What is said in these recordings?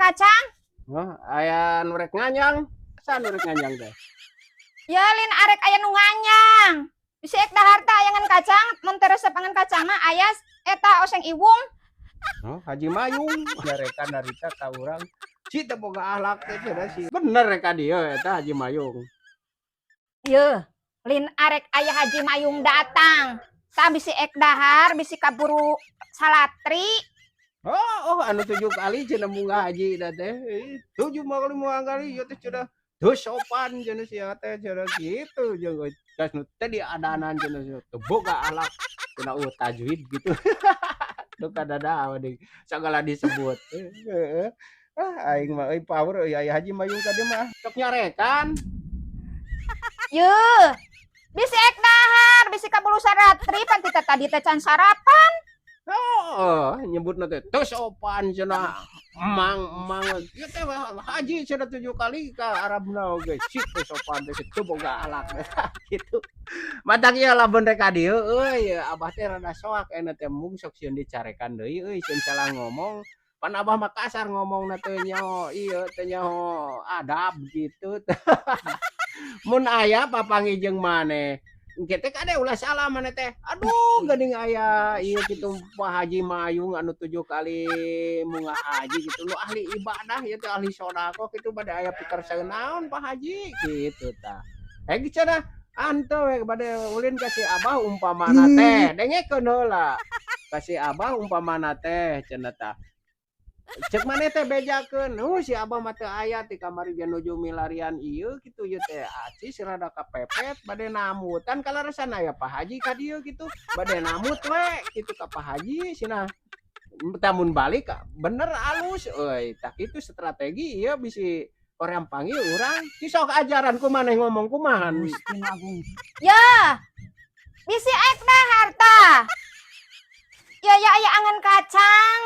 kacang. Oh, aya nu rek nganyang. Saha nu rek nganyang teh? Ya, lin arek aya nu nganyang. Bisi ek dahar teh aya ngan kacang, mun teu resep angan kacang mah aya eta oseng iwung. Oh, Haji Mayung nyarekan harita ka urang. Si teu boga akhlak teh cenah si. Bener rek ka dieu eta Haji Mayung. Yeuh, lin arek aya Haji Mayung datang. Tah, bisi ek dahar, bisi kaburu salatri. Oh, anu 7 kali cenah munggah haji da teh. 7 kali munggah kali ieu teh cenah. Teu sopan cenah sia teh cenah kitu, jeung geus nu teh diadanan cenah sia teu boga akhlak cenah, tajwid gitu. Duh, kadada deui sagala disebut. Heeh. Ah, aing mah euy power euy aya Haji Mayung ka dieu mah. Sok nyarekan. Yeuh, bisi ek dahar, bisi kaburu saratri, pan tita tadi teh can sarapan. Oh, nyebutna teh teu sopan cenah, emang emang ieu teh haji cenah 7 kali ka Arabna oge si teu sopan teh, teu boga akhlak gitu. Matak ieu lamun rek ka dieu euy, abah teh rada soak ayeuna teh, mung sok sieun dicarekan deui euy, sieun salah ngomong. Pan abah mah kasar ngomongna, teu nyaho ieu, teu nyaho adab gitu. Mun aya papanggih jeung maneh engke teh kade ulah salah maneh teh. Aduh, geuning aya ieu kitu, Pak Haji Mayung anu 7 kali munggah haji gitu, nu ahli ibadah ieu teh, ahli sedekah kitu, bade aya pikersieun naon Pak Haji kitu tah. Eh, cenah hanteu we bade ulin ka si Abah umpamana teh, dengekeun heula. Ka si Abah umpamana teh cenah tah. Cek maneh teh bejakeun, si Abah mah teu aya ti kamari ge nuju milarian ieu kitu, ieu teh acis rada kapepet bade nambut. Kan kaleresan aya Pak Haji ka dieu kitu, bade nambut we kitu ka Pak Haji cenah. Tah, mun balik bener alus euy, tah kitu strategi ieu bisi hoream panggil urang. Ci, sok ajaran ku maneh ngomong kumaha? Gusti Agung. Ya, bisi ek dahar tah. Ya ya, aya angan kacang.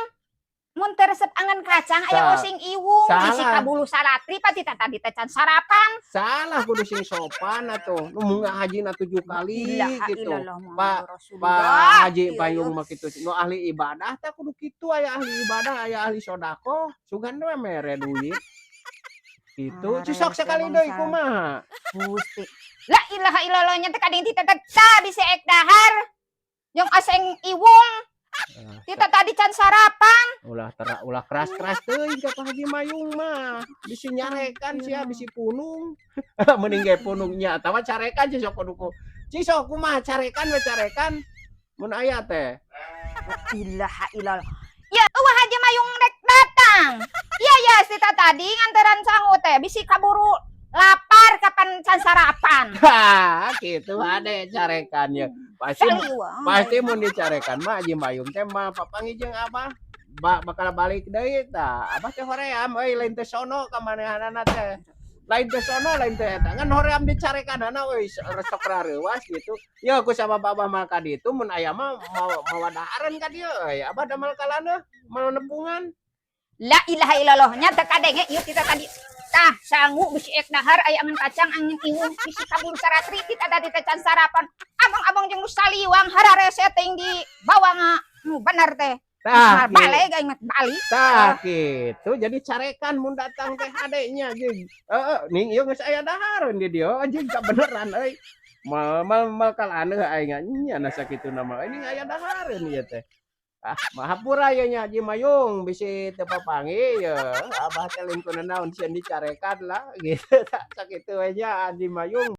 Mun teu resep angan kacang aya osing iwung, bisi Salah. Kabulu saratri, pan tita tadi teh can sarapan. Salah, kudu sing sopan atuh. Nu munggah hajina 7 kali Ilaha gitu. Illallah Pak Muhammadur Pak Rasulullah. Haji Iya, Payung iya. mah kitu, nu ahli ibadah tah kudu kitu, aya ahli ibadah, aya ahli sedekah, sugan we mere duit. Gitu. Ah, Ci, sok rese sakali deui bangsa. Kumaha? Gusti. La ilaha illallah, nya teh kadang tita teh bisi ek dahar. Jeung oseng iwung, Ah, tita tadi can sarapan. Ulah tera, ulah keras-keras teuing ka Pak Haji Mayung mah. Bisi nyarekan sia, bisi punung. Mending ge punung nya atawa carekan. Ci, sok kudu ku. Ci, sok kumaha, carekan we, carekan. Mun aya teh. La ilaha illallah. Ya, euweuh Haji Mayung rek datang. Iya ya, tita tadi nganteran sangu teh bisi kaburu lapar kapan can sarapan. Ha, gitu ade carekan ya. Pasti Saliwang. Pasti mun dicarekan mah Haji Mayung teh mah papanggih jeung Abah. Bakal balik deui tah. Abah teh hoream euy, lain teh sono ka manehanana teh. Lain teh sono, lain teh eta. Ngan hoream dicarekanana euy, resok rareuwas gitu. Ya ku sabab Abah mah ka ditu, mun aya mah mawa dahareun ka dieu euy. Abah damel kalaneuh, mau nepungan. La ilaha illallah, nya teu kadenge ieu tita tadi. Tah, sangu bisi ek dahar aya angan kacang, angan iwung, bisi kaburu saratri, tita tadi teh can sarapan. Abang-abang jeung nu saliwang hararese teh di bawa nga nu bener teh. Tah, Balik aing mah balik. Tah gitu, jadi carekan mun datang teh adeknya jeung. Heeh, ning ieu geus aya dahareun di dieu anjing, kabeneran euy. Mal mal mal kalaneuh aing nya na sakituna mah, ini aya dahareun ieu teh. Ah, mahapura ye nya Haji Mayung, bisi teu papanggih ye, abah teh lain kunaon, sieun dicarekan lah gitu, tah sakitu we nya Haji Mayung.